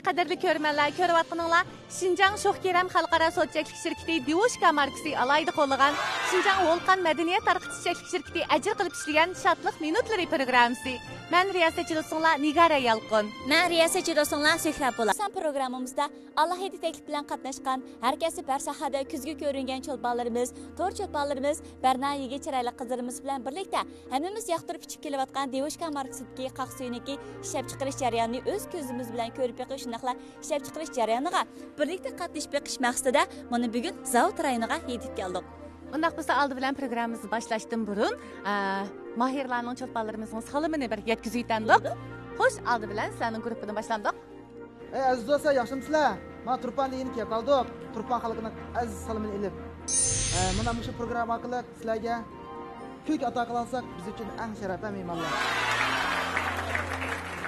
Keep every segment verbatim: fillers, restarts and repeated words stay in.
قەدىرلىك كۆرۈرمەنلەر، كۆرۈۋاتقىنىڭلار شىنجاڭ شوخ كېرەم خەلقئارا سودا چەكلىك شىركىتى دىۋوشكا ماركىسى ئالاھىدە قوللىغان، شىنجاڭ ۋولقان مەدەنىيەت تارقىتىش چەكلىك شىركىتى ئەجىر قىلىپ ئىشلىگەن شادلىق مىنۇتلىرى پروگراممىسى. مەن رىياسەتچى دوستۇڭلار نىگارە يالقۇن. مەن رىياسەتچى دوستۇڭلار سۆھرەپ بولا. بىزنىڭ پروگراممىمىزدا ئالاھىدە تەكلىپ بىلەن قاتناشقان، ھەر كەسىپ، ھەر ساھەدە كۆزگە كۆرۈنگەن چولپانلىرىمىز، تور چولپانلىرىمىز، بەرنا يىگىت چىرايلىق قىزلىرىمىز بىلەن بىرلىكتە ھەممىمىز ياقتۇرۇپ ئىچىپ كېلىۋاتقان دېۋوشكا ماركىسىدىكى قاق سۈيىنىڭكى ئىشلەپچىقىرىش جەريانىنى ئۆز كۆزىمىز بىلەن كۆرۈپ بېقىش، شۇنداقلا ئىشلەپچىقىرىش جەريانىغا بىرلىكتە قاتنىشىپ بېقىش مەقسىتىدە مانا بۈگۈن زاۋۇت رايونىغا يېتىپ كەلدۇق. ئۇنداق بولسا ئالدى بىلەن پروگراممىمىزنى باشلاشتىن بۇرۇن، ئە، ماھىرلارنىڭ، چولپانلىرىمىزنىڭ سالىمىنى بىر يەتكۈزۈۋېتەمدۇق؟ بولىدۇ. خوش، ئالدى بىلەن سىلەرنىڭ گۇرۇپپىدىن باشلامدۇق؟ ئەي ئەزىز دوستلار، ياخشىمۇسىلەر؟ مانا تۇرپان دېگىنى كېلىپ قالدۇق. تۇرپان خەلقىنىڭ ئەزىز سالىمىنى ئېلىپ، ئە، مانا مۇشۇ پروگرامما ئارقىلىق سىلەرگە كۈلكە ئاتا قىلالىساق، بىز ئۈچۈن ئەڭ شەرەپ ھەم مېھمانلار.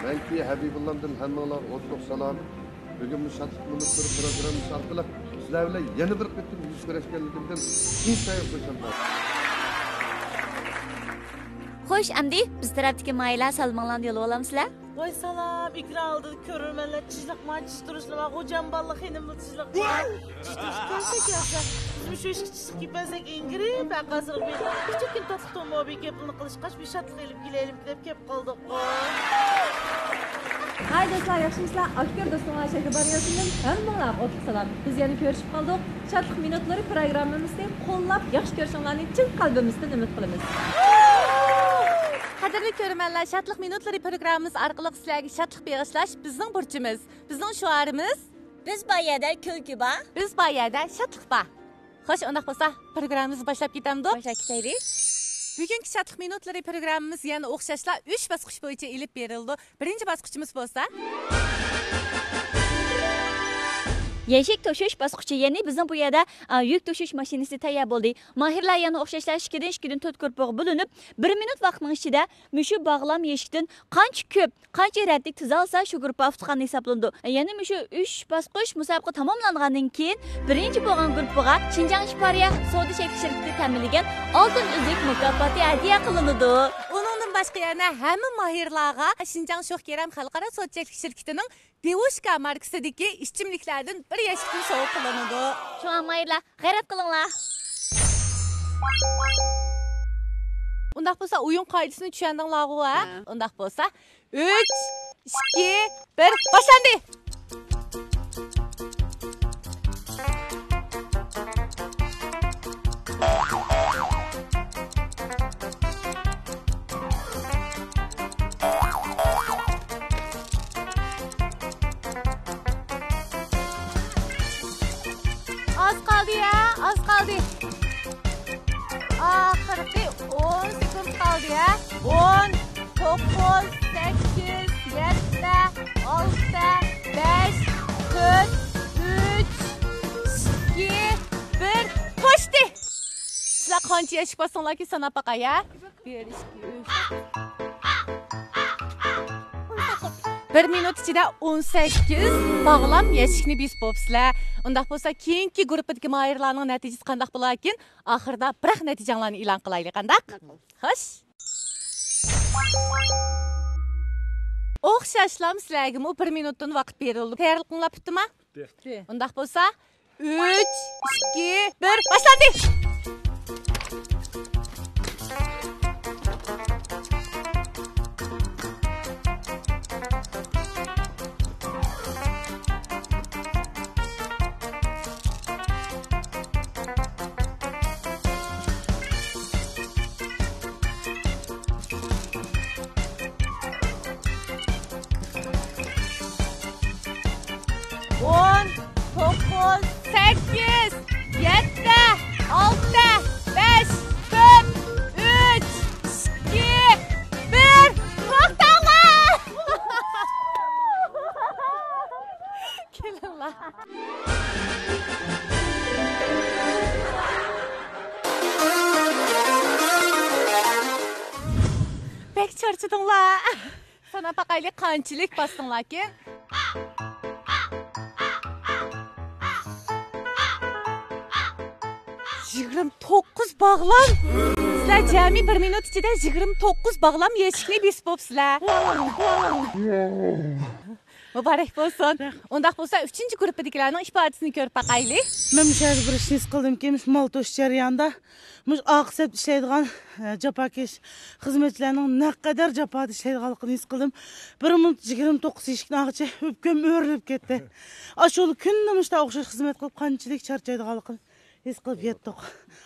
مەنكى ھەبىبۇللامدىن ھەممىڭلارغا ئوتلۇق سالام. بۈگۈن بۇ شادلىق مىنۇتلىرى پروگراممىسى ئارقىلىق سىلەر بىلەن يەنە بىر قېتىم يۈز كۆرۈشكەنلىكىمدىن ئىنتايىن خۇشالمەن. خوش، ئەمدى بىز تەرەپتىكى ماھىرلار سالىمىڭلارنى يوللىۋالامسىلەر؟ ۋاي سالام، ئېكران ئالدىدا كۆرۈرمەنلەر، چىشلىق ما، چىش تۇرۇشلىرى، خوجام بالىلار، خېنىم تىشلىق ما، چىش تۇرۇش كۆرسەك ياخشى. بىزمۇ شۇ ئىشقا چىشلىق كىيىپ بەرسەك ئىڭگىرىپ ھەققاسىغا بىر كىچىككىنە تاتلىق تومۇبىل گەپلىرىنى قىلىشقاچ، بىر شادلىق ئېلىپ كېلەيلىمىكى دەپ كەپ قالدۇق. ھاي دوستلار، ياخشىمۇسىلەر؟ ئاكتيور دوستۇڭلار شەھرىبار ياسىندىن ھەممىڭلارغا ئوتلۇق سالام. بىز يەنە كۆرۈشۈپ قالدۇق. شادلىق مىنۇتلىرى پروگراممىمىزنى قوللاپ ياخشى كۆرۈشۈڭلارنى چىن قەلبىمىزدىن ئۈمىد قىلىمىز. قەدىرلىك كۆرۈرمەنلەر، شادلىق مىنۇتلىرى پروگراممىمىز ئارقىلىق سىلەرگە شادلىق بېغىشلاش بىزنىڭ بۇرچىمىز. بىزنىڭ شوئارىمىز، بىز بار يەردە كۈلكى بار، بىز بار يەردە شادلىق بار. خوش، ئۇنداق بولسا پروگراممىمىزنى باشلاپ كېتەمدۇق؟ باشلاپ كېتەيلى. بۈگۈنكى شادلىق مىنۇتلىرى پروگراممىمىز يەنە ئوخشاشلا ئۈچ باسقۇچ بويىچە ئېلىپ بېرىلىدۇ. بىرىنچى باسقۇچىمىز بولسا، يەشىك توشۇش باسقۇچى. يەنى بىزنىڭ بۇ يەردە، ئا، يۈك توشۇش ماشىنىسى تەييار بولدى. ماھىرلار يەنە ئوخشاشلا ئىككىدىن، ئىككىدىن تۆت گۇرۇپپىغا بۆلۈنۈپ، بىر مىنۇت ۋاقىتنىڭ ئىچىدە مۇشۇ باغلام يەشىكتىن قانچە كۆپ، قانچە رەتلىك تىزالسا، شۇ گۇرۇپپا ئۇتقان ھېسابلىنىدۇ. يەنە مۇشۇ ئۈچ باسقۇچ مۇسابىقە تاماملانغاندىن كېيىن، بىرىنچى بولغان گۇرۇپپىغا شىنجاڭ شىپارىيە سودا چەكلىك شىركىتى تەمىنلىگەن ئالتۇن ئۈزۈك مۇكاپاتى ھەدىيە قىلىنىدۇ. ئۇنىڭدىن باشقا يەنە ھەممە ماھىرلارغا شىنجاڭ شوخ كېرەم خەلقئارا سودا چەكلىك شىركىتىنىڭ دېۋوشكا ماركىسىدىكى ئىچىملىكلەردىن بىر يەشىكتىن سوۋغا قىلىنىدۇ. شۇڭا ماھىرلار، غەيرەت قىلىڭلار. ئۇنداق بولسا ئويۇن قائىدىسىنى چۈشەندىڭلارغۇ، ھە؟ ھە. ئۇنداق بولسا، ئۈچ، ئىككى، بىر، باشلاندى! ئاز قالدى ھە، ئاز قالدى. ئاخىرقى ئون سېكۇنت قالدى ھە. ئون، توققۇز، سەككىز، يەتتە، ئالتە، بەش، تۆت، ئۈچ، ئىككى، بىر، پوشتى! سىلەر قانچە يەشىك باستىڭلاركى ساناپ باقاي ھە؟ بىر، ئىككى، ئۈچ. بىر مىنۇت ئىچىدە ئون سەككىز باغلام يەشىكنى بېسىپ بوپسىلەر. ئۇنداق بولسا كېيىنكى گۇرۇپپىدىكى ماھىرلارنىڭ نەتىجىسى قانداق بولاركىن؟ ئاخىرىدا بىراق نەتىجەڭلارنى ئېلان قىلايلى، قانداق؟ خوش. ئوخشاشلام سىلەرگىمۇ بىر مىنۇتتىن ۋاقىت بېرىلدى. تەييارلىقىڭلار پۈتتىما؟ پۈتتى. ئۇنداق بولسا، ئۈچ، ئىككى، بىر، باشلاندى! ئون، توققۇز، سەككىز، يەتتە، ئالتە، بەش، تۆت، ئۈچ، ئىككى، بىر، توختاڭلار! كېلىڭلار. بەك چارچىدىڭلار. ساناپ باقايلى، قانچىلىك باستىڭلاركىن؟ يىگىرمە توققۇز باغلام! سىلەر جەمئىي بىر مىنۇت ئىچىدە يىگىرمە توققۇز باغلام يەشىكنى بېسىپ بوپسىلەر. مۇبارەك بولسۇن. ئۇنداق بولسا، ئۈچىنچى گۇرۇپپىدىكىلەرنىڭ ئىپادىسىنى كۆرۈپ باقايلى. مەن مۇشۇ يەردە بىر ئىشنى ھېس قىلدىمكى، مۇشۇ مال توشۇش جەريانىدا مۇشۇ ئارقا سەپتە ئىشلەيدىغان، ئە، جاپاكەش خىزمەتچىلەرنىڭ نەقەدەر جاپادا ئىشلەيدىغانلىقىنى ھېس قىلدىم. بىر مىنۇت يىگىرمە توققۇز ئىشىكنى ئاغىچە ئۆپكەم ئۆرۈلۈپ كەتتى. ئاشۇ كۈندە مۇشۇنداق ئوخشاش خىزمەت قىلىپ قانچىلىك چارچايدىغانلىقىنى ھېس قىلىپ يەتتۇق.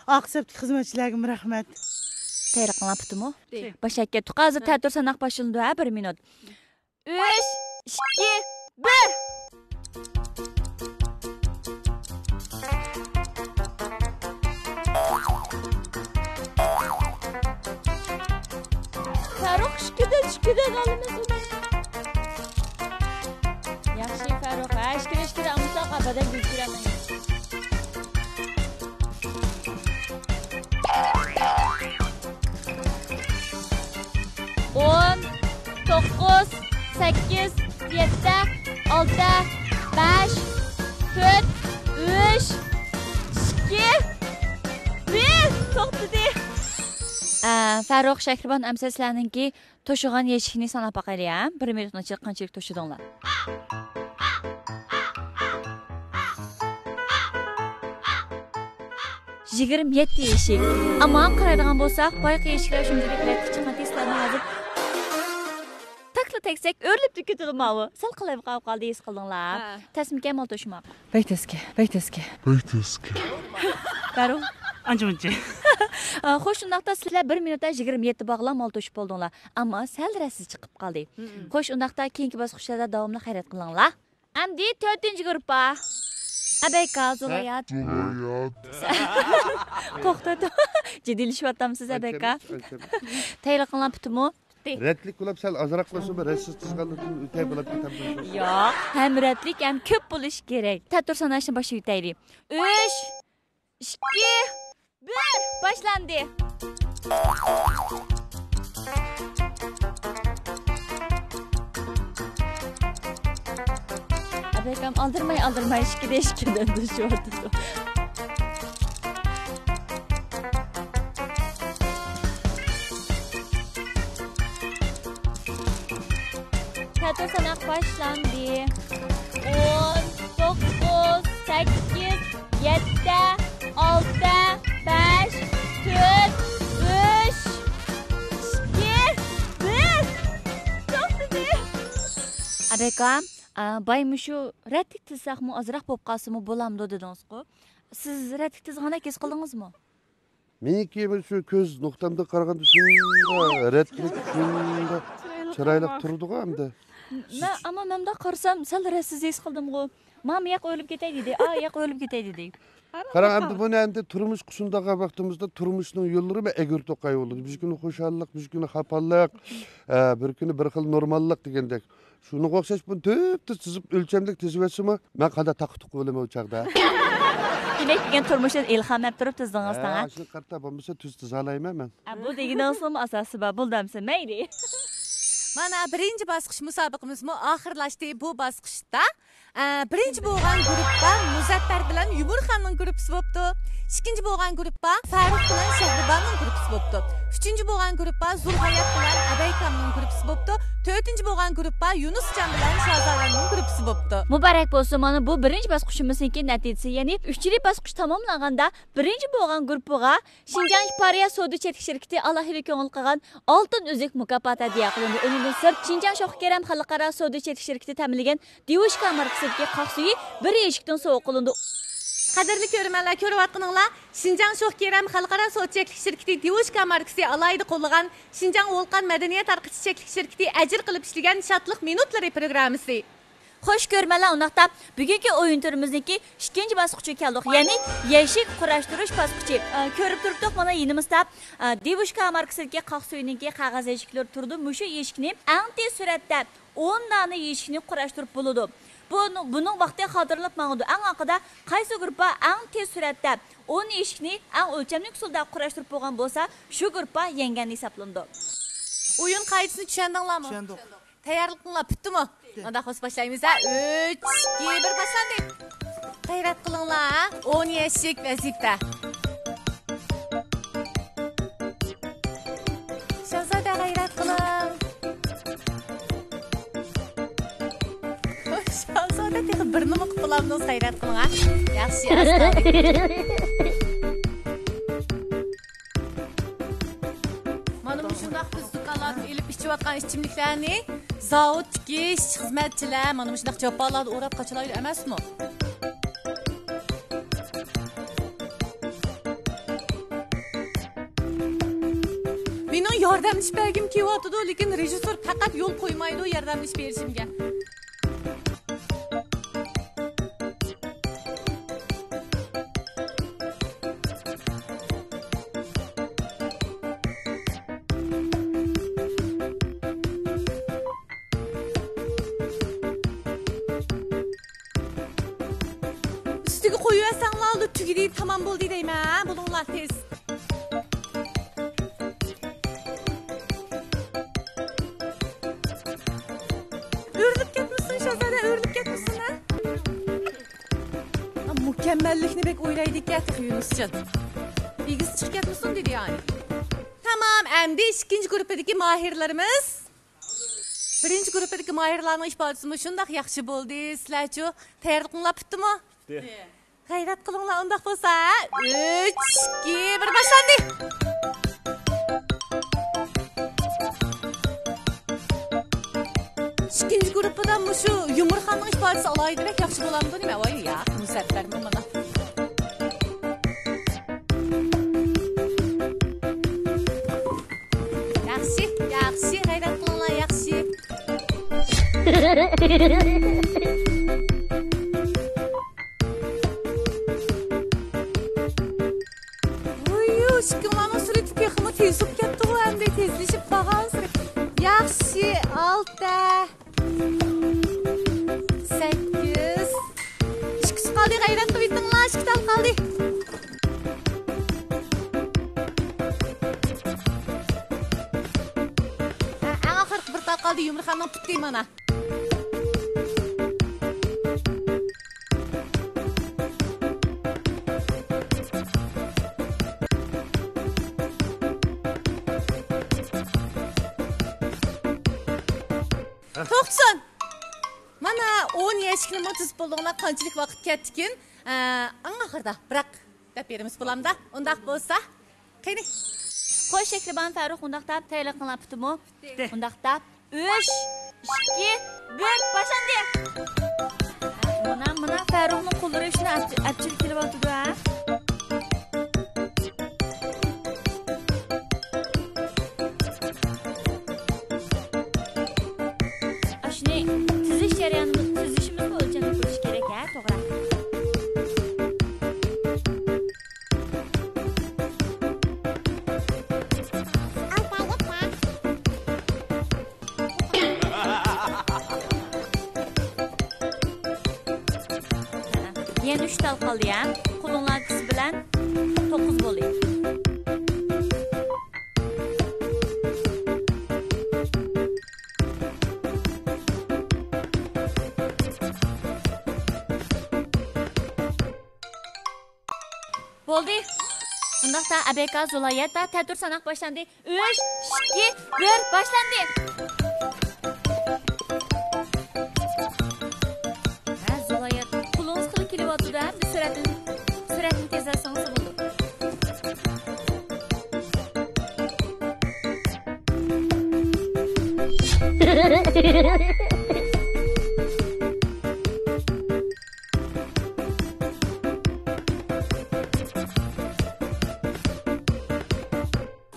ئارقا سەپتىكى خىزمەتچىلەرگىمۇ رەھمەت. تەييارلىقىڭلار پۈتتىمۇ؟ باشلاپ كەتتۇق. ھازىر تەتۈر ساناق باشلىنىدۇ، ھە، بىر مىنۇت. ئۈچ، ئىككى، بىر. فاروق، ئىككىدىن، ئىككىدىن ئالىمىز ئۇنى. ياخشى، فاروق. ھە، ئىككىدىن، ئىككىدىن ئالمىساق، ئابادەن گۈل كۆرەلمەيمىز. ئون، توققۇز، سەككىز، يەتتە، ئالتە، بەش، تۆت، ئۈچ، ئىككى، بىر. توختىدى. ئە، فاروق، شەھرىبان ئەمىسە سىلەرنىڭكى توشۇغان يەشىكنى ساناپ باقايلى، ھە؟ بىر مىنۇتنىڭ ئىچىدە قانچىلىك توشۇدۇڭلار؟ يىگىرمە يەتتە يەشىك. ئەمما قارايدىغان بولساق، بايىقى يەشىكلەر شۇنچىلىك رەتلىك چىققان، سىلەرنىڭ ھازىر تاكلا تەگسەك ئۆرۈلۈپ كېتىدۇ ماۋۇ. سەل قالايمىقان قالدى، ھېس قىلدىڭلار. ھە. تەسمىكەن مال توشۇماق. بەك تەسكە، بەك تەسكە. بەك تەسكە. بارۇ. ئانچە مۇنچە. ئا، خوش، شۇنداقتا سىلەر بىر مىنۇتتا يىگىرمە يەتتە باغلا مال توشۇپ بولدۇڭلار. ئەمما سەل رەتسىز چىقىپ قالدى. مم. خوش، ئۇنداقتا كېيىنكى باسقۇچلاردا داۋاملىق خەيرات قىلىڭلار. ئەمدى تۆتىنچى گۇرۇپپا. ئەبەيكا، زۇلايات. زۇلايات. توختاڭ. جىددىيلىشىۋاتامسىز، ئەبەيكا؟ ئانچە ئەمەس، ئانچە ئەمەس. تەييارلىقىڭلار پۈتتىمۇ؟ رەتلىك بولۇپ سەل ئازراق بولسىمۇ، رەتسىز تىزغانلىقتىن ئۆتەي بولۇپ كېتەمدۇ؟ ياق، ھەم رەتلىك، ھەم كۆپ بولۇشى كېرەك. تەتۈر ساناشنى باشلاۋېتەيلى. ئۈچ، ئىككى، بىر، باشلاندى. ئەبەيكام ئالدىرىماي، ئالدىرىماي، ئىككىدە ئىككىدىن توشۇۋاتىدۇ. تەتۈر ساناق باشلاندى. ئون، توققۇز، سەككىز، يەتتە، ئالتە، بەش، تۆت، ئۈچ، ئىككى، بىر. توختىدى. ئەبەيكام، ئا، باي مۇشۇ رەتلىك تىزساقمۇ ئازراق بولۇپ قالسىمۇ بولامدۇ دېدىڭىزغۇ؟ سىز رەتلىك تىزغاندەك ھېس قىلدىڭىزمۇ؟ مېنىڭكى شۇ كۆز نۇقتامدىن قارىغاندا شۇنداق رەتلىك، شۇنداق چىرايلىق تۇرىدىغۇ ئەمدى. مەن، ئەمما مەن مۇنداق قارىسام سەل رەتسىز ھېس قىلدىمغۇ. ماما ياق ئۆرۈلۈپ كېتەي دېدى، ئا ياق ئۆرۈلۈپ كېتەي دېدى. قاراڭ، ئەمدى بۇنى ئەمدى تۇرمۇشقا شۇنداق قىلغان ۋاقتىمىزدا تۇرمۇشنىڭ يوللىرىمۇ ئەگرى-توقاي بولىدۇ. بىر كۈنى خۇشاللىق، بىر كۈنى خاپالىق، ئە، بىر كۈنى بىر خىل نورماللىق دېگەندەك. شۇنىڭغا ئوخشاش بۇنى تۈپتۈز تىزىپ، ئۆلچەملىك تىزىۋەتسىمۇ، مەن قانداق تاقا-تۇقا بولىمەن ئۇ چاغدا؟ دېمەك، بۈگۈن تۇرمۇشتىن ئىلھام ئېلىپ تۇرۇپ تىزدىڭىز، ھە، تاڭا؟ شۇنى قارىتا بولمىسا تۈز تىزالايمەن مەن. ھە، بۇ دېگىنىڭىزنىڭمۇ ئاساسى بار. بولدى ئەمسە، مەيلى. مانا، بىرىنچى باسقۇچ مۇسابىقىمىزمۇ ئاخىرلاشتى. بۇ باسقۇچتا ئە، بىرىنچى بولغان گۇرۇپپا مۇزەپپەر بىلەن يۇمۇرخاننىڭ گۇرۇپپىسى بوپتۇ. ئىككىنچى بولغان گۇرۇپپا فاروق بىلەن شەھرىباننىڭ گۇرۇپپىسى بوپتۇ. ئۈچىنچى بولغان گۇرۇپپا زۇلھايات بىلەن ئەبەيكامنىڭ گۇرۇپپىسى بوپتۇ. تۆتىنچى بولغان گۇرۇپپا يۇنۇسجان بىلەن شازادەننىڭ گۇرۇپپىسى بوپتۇ. مۇبارەك بولسۇن، مانا بۇ بىرىنچى باسقۇچىمىزنىڭكى نەتىجىسى، يەنى ئۈچىنچى باسقۇچ تاماملانغاندا بىرىنچى بولغان گۇرۇپپىغا شىنجاڭ ئىپارىيە سودا چەكلىك شىركىتى ئالاھىدە كۆڭۈل قىلغان ئالتۇن ئۈزۈك مۇكاپاتى ھەدىيە قىلىندى. ئۇنىڭدىن سىرت، شىنجاڭ شوخ كېرەم خەلقئارا سودا چەكلىك شىركىتى تەمىنلىگەن دېۋۇشكا ماركىسىدىكى قاق سۈيى بىر يەشىكتىن سوۋغا قىلىندى. قەدىرلىك كۆرۈرمەنلەر، كۆرۈۋاتقىنىڭلار شىنجاڭ شوخ كېرەم خەلقئارا سودا چەكلىك شىركىتى دېۋۇشكا ماركىسى ئالاھىدە قوللىغان شىنجاڭ ۋولقان مەدەنىيەت تارقىتىش چەكلىك شىركىتى ئەجىر قىلىپ ئىشلىگەن شادلىق مىنۇتلىرى پروگراممىسى. خوش كۆرۈرمەنلەر، ئۇنداقتا بۈگۈنكى ئويۇن تۈرىمىزنىڭكى ئىككىنچى باسقۇچىغا كەلدۇق، يەنى يەشىك قۇراشتۇرۇش باسقۇچى. ئە، كۆرۈپ تۇرۇپتۇق، مانا يېنىمىزدا، ئە، دېۋۇشكا ماركىسىدىكى قاق سۈيىنىڭكى قەغەز يەشىكلىرى تۇرىدۇ. مۇشۇ يەشىكنى ئەڭ تېز سۈرئەتتە ئون دانە يەشىكنى قۇراشتۇرۇپ بولىدۇ. بۇ، بۇنىڭ ۋاقتى خاتىرىلىنىپ ماڭىدۇ. ئەڭ ئارقىدا قايسى گۇرۇپپا ئەڭ تېز سۈرئەتتە ئون يەشىكنى ئەڭ ئۆلچەملىك ئۇسۇلدا قۇراشتۇرۇپ بولغان بولسا، شۇ گۇرۇپپا يەڭگەن ھېسابلىنىدۇ. ئويۇن قائىدىسىنى چۈشەندىڭلارمۇ؟ چۈشەندۇق. تەييارلىقىڭلار پۈتتىمۇ؟ پۈتتى. مانداق بولسا باشلايمىز ھە. ئۈچ، ئىككى، بىر، باشلاندى. غەيرەت قىلىڭلار ھە. ئون يەشىك ۋەزىپە. شاھزادە، غەيرەت قىلىڭ. ئالدىڭىز، غەيرەت قىلىڭ، ھە؟ ياخشى، ئاستاغفىرۇللا. مانا مۇشۇنداق بىز دۇكانلاردىن ئېلىپ ئىچىۋاتقان ئىچىملىكلەرنى زاۋۇتتىكى ئىشچى-خىزمەتچىلەر مانا مۇشۇنداق جاپالاردا ئوراپ قاچىلايدۇ ئەمەسمۇ؟ مېنىڭ ياردەملىشىپ بەرگۈم كېلىۋاتىدۇ، لېكىن رېژىسسور پەقەت يول قويمايدۇ ياردەملىشىپ بېرىشىمگە. ئۈستىگە قويۇۋەرسەڭلارلا تۈگىدى، تامام بولدى دەيمەن، ھە؟ بولۇڭلار تېز. ئۆرۈلۈپ كەتمىسۇن شازادە، ئۆرۈلۈپ كەتمىسۇن، ھە؟ مۇكەممەللىكنى بەك ئويلايدىكەن تېخى يۇنۇسجان. ئېگىز چىقىپ كەتمىسۇن دېدى يانى. تامام، ئەمدى ئىككىنچى گۇرۇپپىدىكى ماھىرلىرىمىز. بىرىنچى گۇرۇپپىدىكى ماھىرلارنىڭ ئىپادىسىمۇ شۇنداق ياخشى بولدى. سىلەرچۇ، تەييارلىقىڭلار پۈتتىمۇ؟ پۈتتى. غەيرەت قىلىڭلار ئۇنداق بولسا. ئۈچ، ئىككى، بىر، باشلاندى. ئىككىنچى گۇرۇپپىدا مۇشۇ يۇمۇرخاننىڭ ئىپادىسى ئالاھىدە بەك ياخشى بولامدۇ نېمە؟ ۋاي ياق، مۇزەپپەرمۇ مانا. ياخشى، ياخشى، غەيرەت قىلىڭلار، ياخشى. ۋۇيۇ، ئىككىڭلارنىڭ سۈرئىتى تېخىمۇ تېزلىشىپ كەتتىغۇ ئەمدى، تېزلىشىپ بارغانسېرى. ياخشى، ئالتە. سەككىز. ئىككىسى قالدى، غەيرەت قىلىۋېتىڭلار، ئىككى تال قالدى. ھە، ئەڭ ئاخىرقى بىر تال قالدى، يۇمرۇخاننىڭ پۈتتى مانا. توختىسۇن! مانا، ئون يەشىكنىمۇ تىزىپ بولدۇڭلار، قانچىلىك ۋاقىت كەتتىكىن. ئە، ئەڭ ئاخىرىدا بىراق دەپ بېرىمىز بولامدا؟ ئۇنداق بولسا، قېنى. خوش، شەكلىبان، فەرۇخ، ئۇنداقتا تەييارلىقىڭلار پۈتتىمۇ؟ پۈتتى. ئۇنداقتا ئۈچ، ئىككى، بىر، باشلاندى! مانا، مانا، فەرۇخنىڭ قوللىرى شۇنداق ئەپ-، ئەپچىل كېلىۋاتىدۇ، ھە؟ ئاشۇنى تۈزۈش جەريانىمىز، تۈزۈشىمىزمۇ ئۆلچەملىك بولۇشى كېرەك، ھە، توغرا. يەنە ئۈچ تال قالدى، ھە؟ قولۇڭلار ئىككىسى بىلەن توققۇز بولدى. بولدى. ئۇنداقتا ئەبەكا، زۇلايەتا، تەتۈر ساناق باشلاندى. ئۈچ، ئىككى، بىر، باشلاندى. ھە، زۇلايەت، قولىڭىز خېلى كېلىۋاتىدۇ، ھە؟ بىر سۈرئەتنى، سۈرئەتنى تېزلەتسىڭىز بولىدۇ.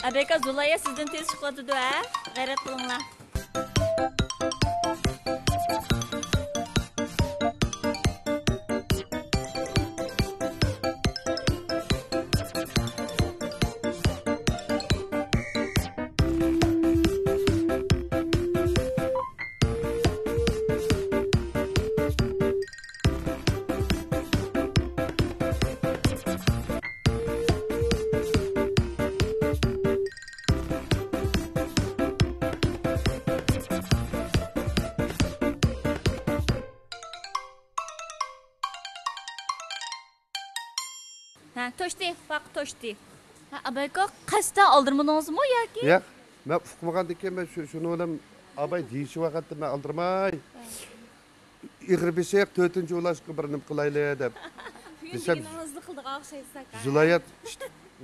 ئەبەكا، زۇلايا سىزدىن تېز چىقىۋاتىدۇ، ھە؟ غەيرەت قىلىڭلار. ھە، توشتى، ۋاقىت توشتى. ھە، ئابايكا، قەستەن ئالدىرمىدىڭىزمۇ ياكى؟ ياق، مەن ئۇقمىغاندىكىن مەن شۇ، شۇنىڭ بىلەن ئاباي دېيىشىۋاتقانتىم، مەن ئالدىرماي. ئېغىر بېسىق، تۆتىنچى بولۇشقا بىر نېمە قىلايلى دەپ. بۈگۈن دېگىنىڭىزنى قىلىدىغان ئوخشايسىز ئاكا. زۇلايات.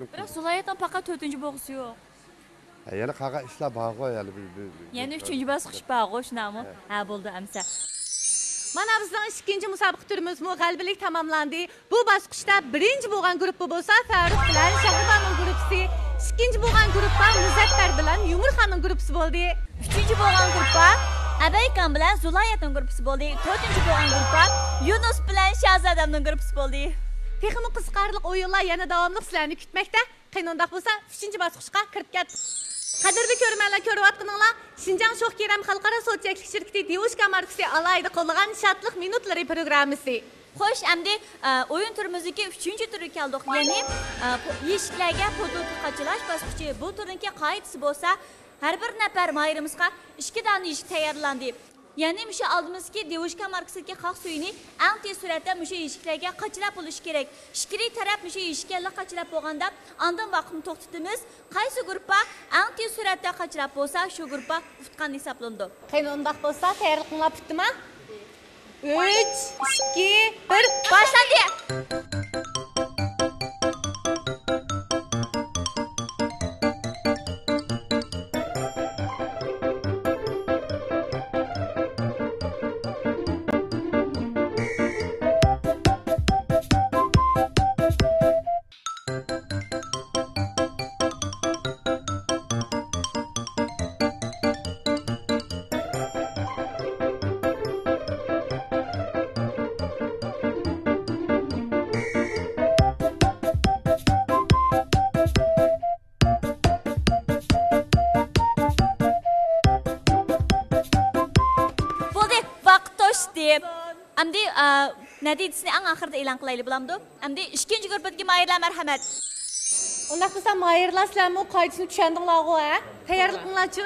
بىراق زۇلاياتنىڭ پەقەت تۆتىنچى بولغۇسى يوق. ھە، يەنە قالغان ئىشلار بارغۇ، يەنە بىر، بىر، بىر، يەنە ئۈچىنچى باسقۇچ بارغۇ، شۇنداقمۇ؟ ھە. ھە، بولدى ئەمسە. مانا بىزنىڭ ئىككىنچى مۇسابىقە تۈرىمىزمۇ غەلىبىلىك تاماملاندى. بۇ باسقۇچتا بىرىنچى بولغان گۇرۇپپا بولسا فەرۇق بىلەن شەھرىبانۇنىڭ گۇرۇپپىسى، ئىككىنچى بولغان گۇرۇپپا مۇزەپپەر بىلەن يۇمۇرخاننىڭ گۇرۇپپىسى بولدى. ئۈچىنچى بولغان گۇرۇپپا ئەبەيكان بىلەن زۇلايەتنىڭ گۇرۇپپىسى بولدى. تۆتىنچى بولغان گۇرۇپپا يۇنۇس بىلەن شاھزادەمنىڭ گۇرۇپپىسى بولدى. تېخىمۇ قىزىقارلىق ئويۇنلار يەنە داۋاملىق سىلەرنى كۈتمەكتە. قېنى ئۇنداق بولسا، ئۈچىنچى باسقۇچقا كىرىپ كەت. قەدىرلىك كۆرۈرمەنلەر، كۆرۈۋاتقىنىڭلار شىنجاڭ شوخ كېرەم خەلقئارا سودا چەكلىك شىركىتى دېۋوشكا ماركىسى ئالاھىدە قوللىغان شادلىق مىنۇتلىرى پروگراممىسى. خوش، ئەمدى، ئە، ئويۇن تۈرىمىزدىكى ئۈچىنچى تۈرگە كەلدۇق. يەنى، ئە، پو-، يېشىكلەرگە پوتۇلكا قاچىلاش باسقۇچى. بۇ تۈرنىڭكى قائىدىسى بولسا، ھەر بىر نەپەر ماھىرىمىزغا ئىككى دانە يېشىك تەييارلاندى. يەنى مۇشۇ ئالدىمىزدىكى دېۋوشكا ماركىسىدىكى قاق سۈيىنى ئەڭ تېز سۈرئەتتە مۇشۇ يېشىكلەرگە قاچىلاپ بولۇشى كېرەك. ئىچكىرى تەرەپ مۇشۇ يېشىككە لىق قاچىلاپ بولغاندا، ئاندىن ۋاقىتنى توختىتىمىز. قايسى گۇرۇپپا ئەڭ تېز سۈرئەتتە قاچىلاپ بولسا، شۇ گۇرۇپپا ئۇتقان ھېسابلىنىدۇ. قېنى، ئۇنداق بولسا، تەييارلىقىڭلار پۈتتىمۇ؟ ئۈچ، ئىككى، بىر، باشلاندى! بولدى، ۋاقىت توشتى. ئەمدى، ئا، نەتىجىسىنى ئەڭ ئاخىرىدا ئېلان قىلايلى، بولامدۇ؟ ئەمدى ئىككىنچى گۇرۇپپىدىكى ماھىرلار، مەرھەمەت. ئۇنداق بولسا، ماھىرلار، سىلەرمۇ قائىدىسىنى چۈشەندىڭلارغۇ، ھە؟ تەييارلىقىڭلارچۇ؟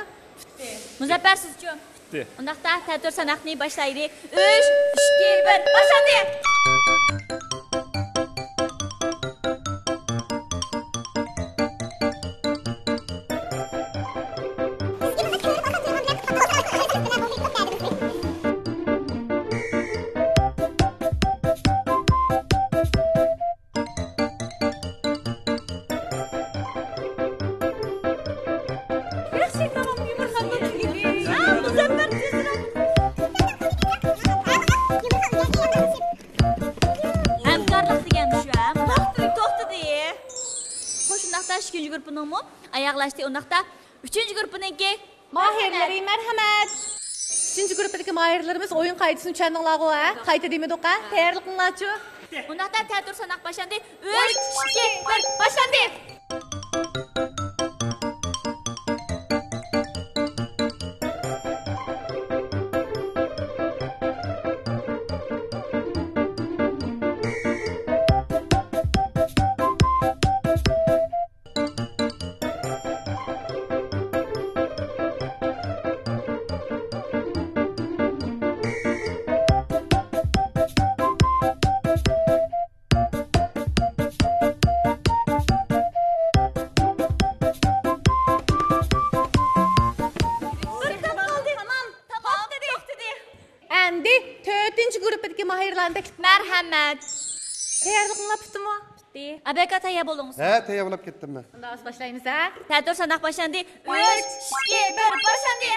مۇزەپپەر، سىزچۇ؟ پۈتتى. ئۇنداقتا تەتۈر ساناقنى باشلايلى. ئۈچ، ئىككى، بىر، باشلاندى! ياخشى، تامام، يۇمۇرخاننىڭ تۈگىدى. ئا، مۇزەپپەر، تېزرەك. ھەمكارلىق دېگەن شۇ، ھە؟ توختىدى، توختىدى. خوش، ئۇنداقتا ئىككىنچى گۇرۇپپىنىڭمۇ ئاياغلاشتى. ئۇنداقتا ئۈچىنچى گۇرۇپپىنىڭكى ماھىرلىرى، مەرھەمەت. ئۈچىنچى گۇرۇپپىدىكى ماھىرلىرىمىز ئويۇن قائىدىسىنى چۈشەندىڭلارغۇ، ھە؟ قايتا دېمىدۇق، ھە؟ تەييارلىقىڭلارچۇ؟ ئۇنداقتا تەتۈر ساناق باشلاندى. ئۈچ، ئىككى، بىر، باشلاندى! بىر تاپ قالدى. تامام، تامام. توختىدى، توختىدى. ئەمدى تۆتىنچى گۇرۇپپىدىكى ماھىرلارنى تەكلىپ. مەرھەمەت. تەييارلىقىڭلار پۈتتىمۇ؟ پۈتتى. ئەبەكا، تەييار بولۇڭىز. ھە، تەييار بولۇپ كەتتىم مەن. ئۇندا ھازىر باشلايمىز، ھە؟ تەتۈر ساناق باشلاندى. ئۈچ، ئىككى، بىر، باشلاندى.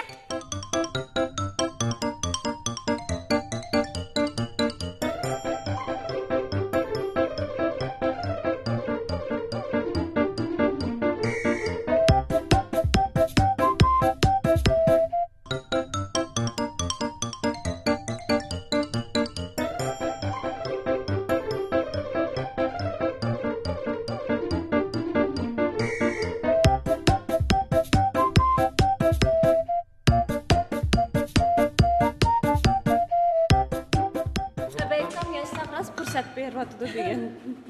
ئەبەيكام ياشلار راست پۇرسەت بېرىۋاتىدۇ بۈگۈن.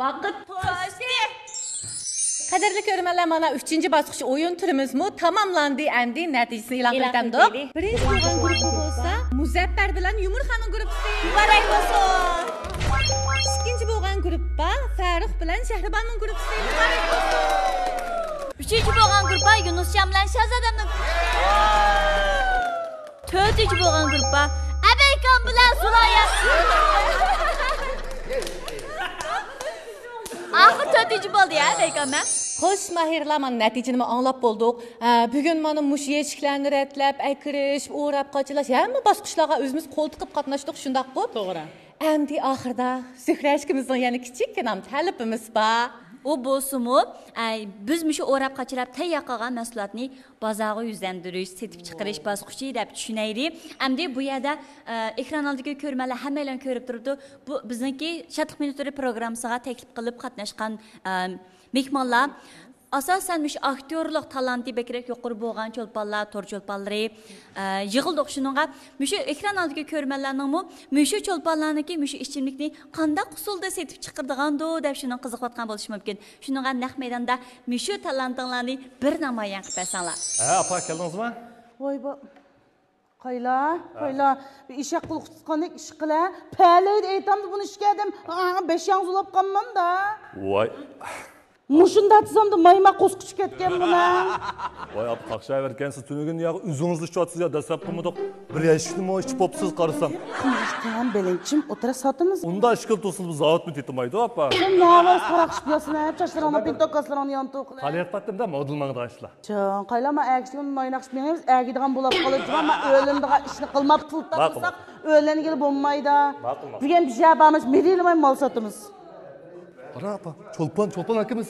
ۋاقىت توشتى. قەدىرلىك كۆرۈرمەنلەر، مانا ئۈچىنچى باسقۇچ ئويۇن تۈرىمىزمۇ تاماملاندى. ئەمدى نەتىجىسىنى ئېلان قىلىپ ئۆتەمدۇق. بىرىنچى بولغان گۇرۇپپا بولسا مۇزەپپەر بىلەن يۇمۇرخاننىڭ گۇرۇپپىسى. مۇبارەك بولسۇن! ئىككىنچى بولغان گۇرۇپپا فەرۇق بىلەن شەھرىبانۇنىڭ گۇرۇپپىسى. مۇبارەك بولسۇن! ئۈچىنچى بولغان گۇرۇپپا يۇنۇسجان بىلەن شاھزادەمنىڭ گۇرۇپپىسى. تۆتىنچى بولغان گۇرۇپپا ئەبەيكا بىلەن سۇلايا. ئاخىر تۆتىنچى بولدى يا، بەيكام. خوش، ماھىرلار، مانا نەتىجىنىمۇ ئاڭلاپ بولدۇق. ھە، بۈگۈن مانا مۇشۇ يەشىكلەرنى رەتلەپ، ئەكىرىش، ئوراپ قاچىلاش، ھەممە باسقۇچلارغا ئۆزىمىز قول تىقىپ قاتناشتۇق، شۇنداققۇ؟ توغرا. ئەمدى ئاخىردا زۆھرە ئىكىمىزنىڭ يەنە كىچىككىنە تەلىپىمىز بار. ئۇ بولسىمۇ، ئە، بىز مۇشۇ ئوراپ قاچىلاپ تەييار قىلغان مەھسۇلاتنى بازارغا يۈزلەندۈرۈش، سېتىپ چىقىرىش باسقۇچى دەپ چۈشىنەيلى. ئەمدى بۇ يەردە، ئە، ئېكران ئالدىدىكى كۆرۈرمەنلەر ھەممەيلەن كۆرۈپ تۇرۇپتۇ. بۇ بىزنىڭكى شادلىق مىنۇتلىرى پروگراممىسىغا تەكلىپ قىلىپ قاتناشقان، ئە، مېھمانلار. ئاساسەن مۇشۇ ئاكتيورلۇق تالانتى بەكرەك يۇقىرى بولغان چولپانلار، تور چولپانلىرى، ئە، يىغىلدۇق. شۇنىڭغا مۇشۇ ئېكران ئالدىدىكى كۆرۈرمەنلەرنىڭمۇ مۇشۇ چولپانلارنىڭكى مۇشۇ ئىچىملىكنى قانداق ئۇسۇلدا سېتىپ چىقىرىدىغاندۇ دەپ شۇنىڭ قىزىقىۋاتقان بولۇشى مۇمكىن. شۇنىڭغا نەق مەيداندا مۇشۇ تالانتىڭلارنى بىر نامايان قىلىپ بەرسەڭلار. ھە، ئاپا، كەلدىڭىزمۇ؟ ۋاي، بو-، قايلا، ھە. قايلا. بىر ئېشەك قۇلىقى تۇتقاندەك ئىش قىلە. پەلەيدە ئېيتامدۇ بۇنى ئىچكە دەم. ھا، بەش ياڭزۇلاپ قالمامدا. ۋاي. مۇشۇنداق دېسەمدە مايما قوسقۇچ كەتكەن بۇنىڭ. ۋاي، ئاپا، قاقشاۋەركەنسىز. تۈنۈگۈن يا ئۆزىڭىزلا ئىچىۋاتىسىز يا، دەسسەپ قىلمىدۇق. بىر يەشىكنىمۇ ئىچىپ بوپسىز قارىسام. قىماركەن، بېلىنچىم، ئوتتۇرا ساتىمىز. ئۇنداق ئىشكىل تۇرسىلا، بۇ زاۋۇتمۇ تېتىمايدۇ، ئاپا. سەن نەۋاز تاراقشىپ ياسىنا، چاچلىرىڭنى، پىنتوكاسلىرىڭنى يانتۇق. قالىياتقانتىم-دە، مودېل ماڭىدىغان ئىشلار. چوڭ، قايلا، ما ئەگىشىگە مايناقشىپ مېڭىمىز، ئەگىدىغان بولاپ قالىدۇ، ما ئۆيلىنىدىغان ئىشنى قىلماپ پۇل تاپمىساق، ئۆيلەنگىلى بولمايدۇ. ماقۇل، ماقۇل. بۈگۈن بىر يەر بارمىز، مېدىلىماي مال ساتىمىز. قارا، ئاپا، چولپان، چولپان ئاكىمىز.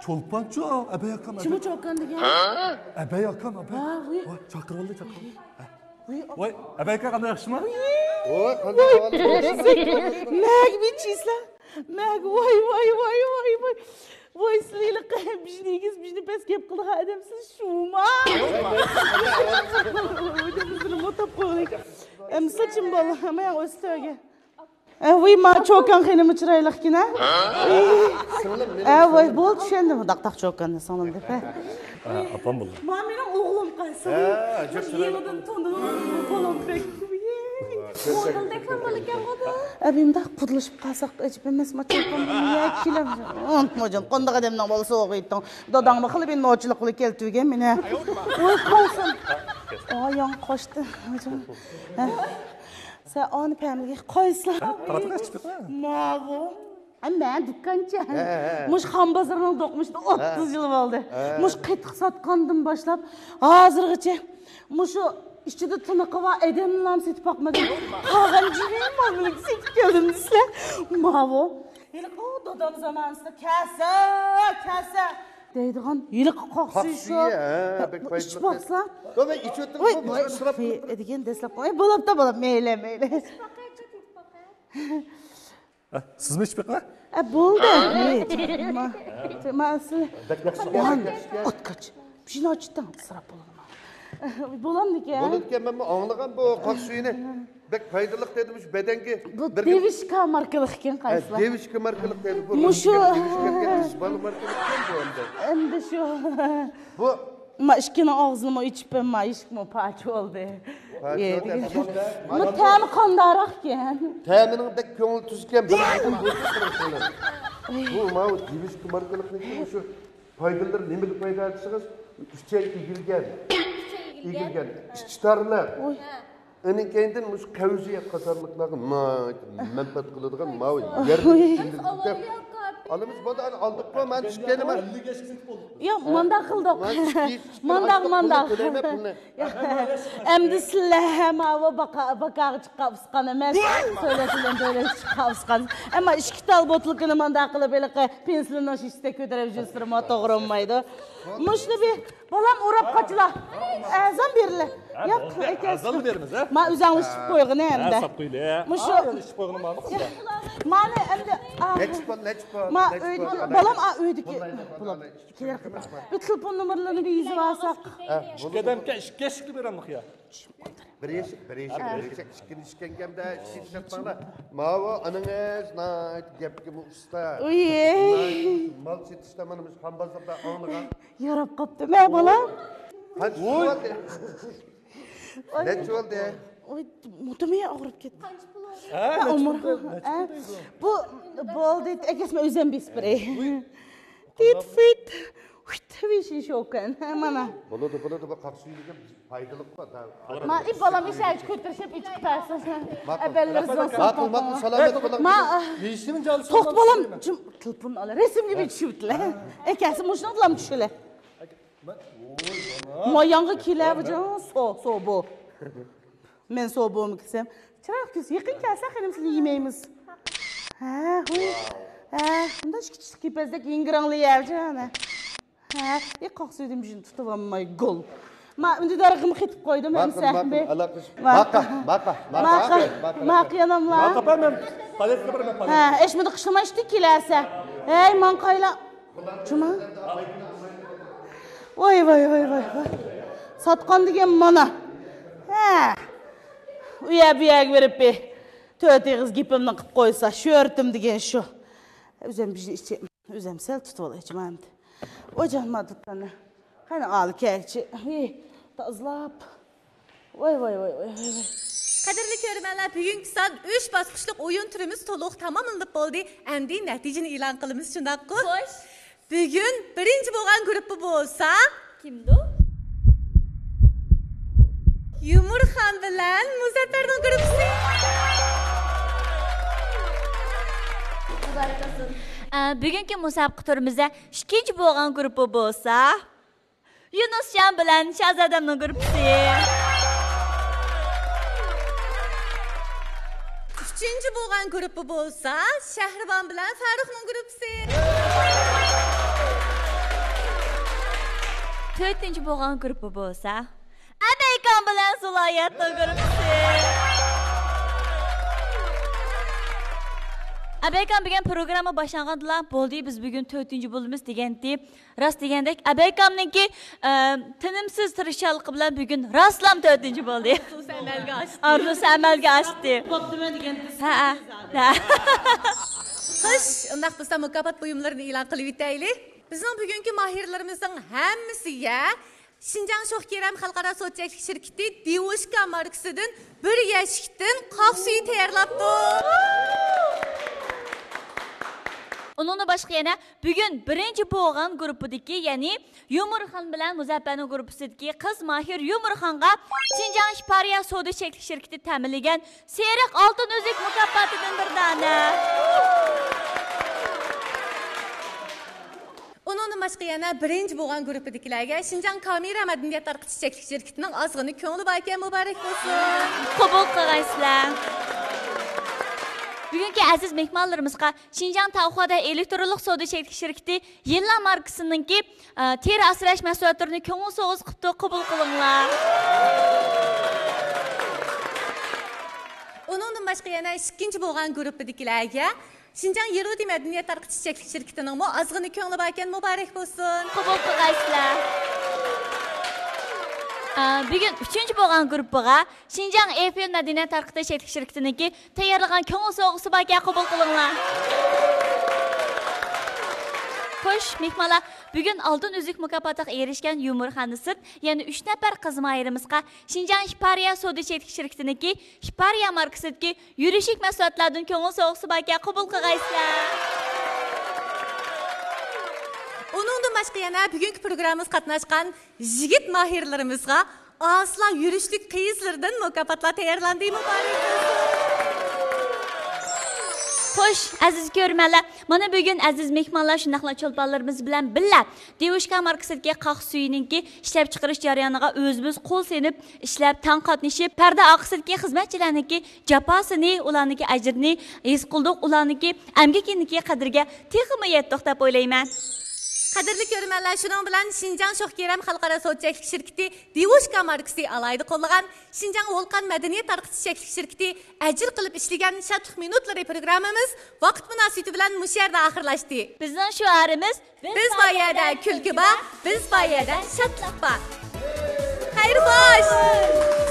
چولپانچۇ، ئەبەي ئاكام، ئەبەي. كىمۇ چولپان دېگەن؟ ئەبەي ئاكام، ئەبەي. ھا، ۋۇي. ۋاي، چاقىرىۋالدى، چاقىرىۋالدى. ھە. ۋۇي. ۋاي، ئەبەي ئاكا، قانداق، ياخشىمۇ؟ ۋۇي. ۋاي، قانداق ئەھۋال؟ مەگە بىچىسىلەر. مەگە، ۋاي، ۋاي، ۋاي، ۋاي، ۋاي. ۋاي، سىلى ھېلىقى بىژنى ئېگىز، بىژنى پەس گەپ قىلىدىغان ئادەمسىز شۇما؟ ئۆزىنى موتاپ قويغىلى. ئەمدى ساچىم بالا، ھەممە ياغ ئۆستۈرگە. ئە، ۋۇي، ما چوكان خېلىمۇ چىرايلىقكىن، ھە؟ سىڭلىم، مېنىڭ ئە، ۋاي، سىڭلىم. بولدى، چۈشەندىم، داق-داق چوكاننى سىڭلىم دەپ، ھە. ھە، ئاپام بولدى. ما مېنىڭ ئوغلۇم قايسى؟ ھە، ئەجەب چىرايلىق. يېڭىدىن تونۇلۇپ، بالام بەك. ۋاي، كۆرسەك. مودېلدەك ھەم بار ئىكەن بۇ. ئەبى مۇنداق پۇدلىشىپ قالساق ئەجەب ئەمەس، ما چوكان بۇنى يەپ كېلەم. ماجان، قانداق ئادەمنىڭ بالىسى ئوغۇيتتۇڭ؟ داداڭمۇ خېلى بىر نوچىلىق بىلەن كەلتۈرگەن مېنى. ۋاي، قايسى؟ ئاياڭ قاچتى. ھە. سەن ئانى پەمىلىگە قايسىلار؟ قاراتقا چىقىپلا. ماۋۇ. ھە، مەن دۇكانچى. ھە، ھە. مۇشۇ خان بازىرىنىڭ دوقمۇشىدا ئوتتۇز يىل بولدى. ھە. مۇشۇ قېتىق ساتقاندىن باشلاپ ھازىرغىچە مۇشۇ ئىچىدە تىنىقى بار ئادەمنىلا سېتىپ باقمىدىم. قالغان جىمى مال مۈلۈك سېتىپ كەلدىم دېسىلە. ماۋۇ. ھېلىقى دادام زامانىسىدا كەسە، كەسە دەيدىغان ھېلىقى قاقسى شۇ. قاقسى، ھە، بەك پايدىلىق. ئىچىپ باقسا. ياق، مەن ئىچىۋەتتىم، ۋاي، بۇ ئىسراپ قىلىپ دېگەن دەسلەپ. ئەي، بولۇپتا، بولۇپ، مەيلى، مەيلى. ھە، سىزمۇ ئىچىپ بېقىڭ. ئە، بولدى. ما، ما، سىز. بەك ياخشى. ئوتكاچ. شۇنى ئاچتىڭ، ئىسراپ بولىدۇ. بولامدىكەن؟ بولىدىكەن، مەنمۇ ئاڭلىغان بۇ قاق سۈيىنى. بەك پايدىلىق دېدى، مۇشۇ بەدەنگە. بۇ بىر دېۋىشكا ماركىلىقكەن ھە، قايسىلار؟ دېۋىشكا ماركىلىق دېدى، بۇ مۇشۇ دېۋىشكا، دېۋىشكا، بالا ماركىلىقكەن بۇ ئەمدى. ئەمدى شۇ. بۇ ما ئىككىنىڭ ئاغزىنىمۇ ئېچىپ، ما ئىشىكمۇ پاچ بولدى. پاچ ئە، بولدى، دېگەن. بولدى. بۇ تەمى قانداقراقكەن؟ تەمىنىڭ بەك كۆڭلى تۈزكەن، بىر قېتىم بۇ چىقىرىپ قويۇڭ. بۇ ماۋۇ دېۋىشكا ماركىلىقنىڭكى شۇ پايدىلىرى نېمىگە پايدا دېسىڭىز، ئۈچەي ئېگىلگەن. ئۈچەي ئېگىلگەن. ئېگىلگەن. ئىچى تارلىق. ۋوي. ئۇنىڭ كەينىدىن مۇشۇ قەۋزىيەت قاتارلىقلارغا ناھايىتى مەنپەئەت قىلىدىغان ماۋۇ يەرلىك ئىچىملىكلەر. ئالىمىز بولدى، ئەنە ئالدۇققۇ، مانا چۈشكەنى مانا. ياق، مۇنداق قىلدۇق. مانا چۈشكەن، مانداق، مانداق. تۆلەيمەن پۇلنى. ئەمدى سىلەر ماۋۇ باكا-، باكاغا چىققان ئۇسقان ئەمەس. سۆلەت بىلەن دۆلەت چىققان ئۇسقان. ئەمما ئىككى تال بوتۇلكىنى مانداق قىلىپ ھېلىقى پېنسىلنىڭ شېشىسىدەك كۆتۈرۈپ يۈرسىلىمۇ توغرا بولمايدۇ. مۇشۇنى بىر بالام ئۇراپ قاچىلا. ئەرزان بېرىلە. ياق، ئەرزانلا بېرىمىز، ھە؟ ما ئۆزەڭلار ئىچىپ قويغىنى ئەمدى. ھە، ساپ قويلى. مۇشۇ. ئىچىپ قويغىنى مانا. مانا ئەمدى. نەچچە پۇل، نەچچە پۇل، ما نەچچە پۇل، ئۆيدىكى، بالام، ئا، ئۆيدىكى. پۇل، پۇل. بۇ تېلېفون نومۇرلىرىنى بىر يېزىۋالساق. ھە، بۇ ئىككى ئادەمگە ئىككى يەشىكلىك بېرەمدۇق يا؟ بىر يەشىك، بىر يەشىك، بىر يەشىك، ئىككىنچى ئىكەندە، ئىككىنچى دەپ ماڭا. ماۋۇ ئانىڭىز ناھايىتى گەپكىمۇ ئۇستا. ئۇي. مال سېتىشتا مانا مۇشۇ خان بازاردا ئاڭلىغان. ياراپ قاپتۇ، مە بالام. قانچە بولدى؟ نەچچە بولدى؟ ئۇي، مۇتۇمى ئاغرىپ كەتتى. قانچە پۇل بولدى؟ ھە، نەچچە پۇل بولدى؟ بۇ، بولدى، ئەكەسمە ئۆزۈم بېسىپ بېرەي. تىت فىت. ۋىشىشوكەن، مانا. بولىدۇ، بولىدۇ، بۇ قاقشا سۈيى دېگەن پايدىلىق بار. ما، ئى بالام، ئىشەگە كۆتۈرۈشۈپ ئىچىپ تۇرسۇن. ئەبەللىرىزنىڭ ماقۇل، ماقۇل، سالامەت بولۇڭ. ما، يېيىشىمنى جان توختا سالماق بالام، ئىستەيمەن. جىم، تېلېفون ئالا، رەسىمگە بىر چۈشۈۋېتىلە. ئەكەسى مۇشۇنىڭ بىلەن چۈشىلە. ماياڭغا كېلە، بۇ جان، سو، سو بۇ. مەن سوبۇمۇ كىسەم، چىراغ كۆز يېقىن كەلسە، خېنىم سىزنى يېمەيمىز. ھە، ھۇي. ھە، بۇنداق ئىككى چىشلىق كېپەزدەك يىڭگىراڭلىيەلجى ئانا. ھە، ئى قاقسا ئۆيدىن بىر تۇتۇۋالماي گول. ما ئۈندىدارغىمۇ قېتىپ قويدۇم، ماقۇل، ئەمسە. ماقۇل، ئالاقىلىشىپ. ماقا، ماقا، ماقا، ماقا، ماقا، ماقا، ياناملا. ماقا، مەن پالېتكا بېرىمەن، پالېتكا. ھە، ئەشمىدە قىشلىماشتى كېلەسە. ھەي، ماڭقايلا. جۇما. ۋاي، ۋاي، ۋاي، ۋاي، ۋاي. ساتقان دېگەن مانا. ھە. ئۇ يەر بۇ يەرگە بېرىپ بىر تۆت ئېغىز گېپىمنى قىلىپ قويسا، شۆھرىتىم دېگەن شۇ. ئۆزۈم بىر ئىچىم، ئۆزۈم سەل تۇتۇۋالايچۇ ئەمدى. ئوجان ما دۇكاننى. قېنى ئالكەكچى. ھى، تازىلاپ. ۋاي، ۋاي، ۋاي، ۋاي، ۋاي، ۋاي. قەدىرلىك كۆرۈرمەنلەر، بۈگۈنكى سان ئۈچ باسقۇچلۇق ئويۇن تۈرىمىز تولۇق تاماملىنىپ بولدى. ئەمدى نەتىجىنى ئېلان قىلىمىز، شۇنداققۇ؟ خوش. بۈگۈن بىرىنچى بولغان گۇرۇپپا بولسا، كىمدۇ؟ يۇمۇرخان بىلەن مۇزەپپەرنىڭ گۇرۇپپىسى. مۇبارەك بولسۇن. ئە، بۈگۈنكى مۇسابىقە تۈرىمىزدە ئىككىنچى بولغان گۇرۇپپا بولسا، يۇنۇسجان بىلەن شازادەمنىڭ گۇرۇپپىسى. ئۈچىنچى بولغان گۇرۇپپا بولسا، شەھرىبان بىلەن فەرۇقنىڭ گۇرۇپپىسى. تۆتىنچى بولغان گۇرۇپپا بولسا، ئەبەيكان بىلەن زۇلايەتنىڭ گۇرۇپپىسى. ئەبەيكان بۈگۈن پروگرامما باشلانغاندىلا، بولدى، بىز بۈگۈن تۆتىنچى بولىمىز دېگەنتى. راست دېگەندەك، ئەبەيكامنىڭكى، ئە، تىنىمسىز تىرىشچانلىقى بىلەن بۈگۈن راستلام تۆتىنچى بولدى. ئارزۇسى ئەمەلگە ئاشتى. ئارزۇسى ئەمەلگە ئاشتى. بوپتىمەن دېگەن ھە، ھە. خوش، ئۇنداق بولسا مۇكاپات بۇيۇملىرىنى ئېلان قىلىۋېتەيلى. بىزنىڭ بۈگۈنكى ماھىرلىرىمىزنىڭ ھەممىسىگە شىنجاڭ شوخ كېرەم خەلقئارا سودا چەكلىك شىركىتى دىۋۇشكا ماركىسىدىن بىر يەشىكتىن قاق سۈيى تەييارلاپتۇ. ئۇنىڭدىن باشقا يەنە بۈگۈن بىرىنچى بولغان گۇرۇپپىدىكى، يەنى يۇمۇرخان بىلەن مۇزەپپەرنىڭ گۇرۇپپىسىدىكى قىز ماھىر يۇمۇرخانغا شىنجاڭ ئىپارىيە سودا چەكلىك شىركىتى تەمىنلىگەن سېرىق ئالتۇن ئۈزۈك مۇكاپاتىدىن بىر دانە. ئۇنىڭدىن باشقا يەنە بىرىنچى بولغان گۇرۇپپىدىكىلەرگە شىنجاڭ كامېرا مەدەنىيەت تارقىتىش چەكلىك شىركىتىنىڭ ئازغىنە كۆڭلى باركەن، مۇبارەك بولسۇن. قوبۇل قىلغايسىلەر. بۈگۈنكى ئەزىز مېھمانلىرىمىزغا شىنجاڭ تاۋخۇادە ئېلېكترونلۇق سودا چەكلىك شىركىتى يىنلا ماركىسىنىڭكى، ئە، تېرە ئاسراش مەھسۇلاتلىرىنى كۆڭۈل سوۋغىسى قىپتۇ، قوبۇل قىلىڭلار. ئۇنىڭدىن باشقا يەنە ئىككىنچى بولغان گۇرۇپپىدىكىلەرگە شىنجاڭ يېرۇدى مەدەنىيەت تارقىتىش چەكلىك شىركىتىنىڭمۇ ئازغىنە كۆڭلى باركەن، مۇبارەك بولسۇن. قوبۇل قىلغايسىلەر. ئا، بۈگۈن ئۈچىنچى بولغان گۇرۇپپىغا شىنجاڭ ئېفېم مەدەنىيەت تارقىتىش چەكلىك شىركىتىنىڭكى تەييارلىغان كۆڭۈل سوۋغىسى باركەن، قوبۇل قىلىڭلار. خوش، مېھمانلار، بۈگۈن ئالتۇن ئۈزۈك مۇكاپاتىغا ئېرىشكەن يۇمۇرخاندىن سىرت يەنە ئۈچ نەپەر قىز ماھىرىمىزغا شىنجاڭ ئىپارىيە سودا چەكلىك شىركىتىنىڭكى ئىپارىيە ماركىسىدىكى يۈرۈشلۈك مەھسۇلاتلاردىن كۆڭۈل سوۋغىسى باركەن، قوبۇل قىلغايسىلەر. ئۇنىڭدىن باشقا يەنە بۈگۈنكى پروگراممىمىزغا قاتناشقان يىگىت ماھىرلىرىمىزغا ئاسلا يۈرۈشلۈك قىيىزلىرىدىن مۇكاپاتلار تەييارلاندى، مۇبارەك بولسۇن. خوش، ئەزىز كۆرۈرمەنلەر، مانا بۈگۈن ئەزىز مېھمانلار شۇنداقلا چولپانلىرىمىز بىلەن بىللە دىۋۇشكا ماركىسىدىكى قاق سۈيىنىڭكى ئىشلەپچىقىرىش جەريانىغا ئۆزىمىز قول سېلىپ، ئىشلەپ، تەڭ قاتنىشىپ، پەردە ئارقىسىدىكى خىزمەتچىلەرنىڭكى جاپاسىنى، ئۇلارنىڭكى ئەجرىنى ھېس قىلدۇق، ئۇلارنىڭكى ئەمگىكىنىڭكى قەدرىگە تېخىمۇ يەتتۇق دەپ ئويلايمەن. قەدىرلىك كۆرۈرمەنلەر، شۇنىڭ بىلەن شىنجاڭ شوخ كېرەم خەلقئارا سودا چەكلىك شىركىتى دىۋۇشكا ماركىسى ئالاھىدە قوللىغان شىنجاڭ ۋولقان مەدەنىيەت تارقىتىش چەكلىك شىركىتى ئەجىر قىلىپ ئىشلىگەن شادلىق مىنۇتلىرى پروگراممىمىز ۋاقىت مۇناسىۋىتى بىلەن مۇشۇ يەردە ئاخىرلاشتى. بىزنىڭ شوئارىمىز بىز بار يەردە كۈلكە بار، بىز بار يەردە شادلىق بار. خەير خوش!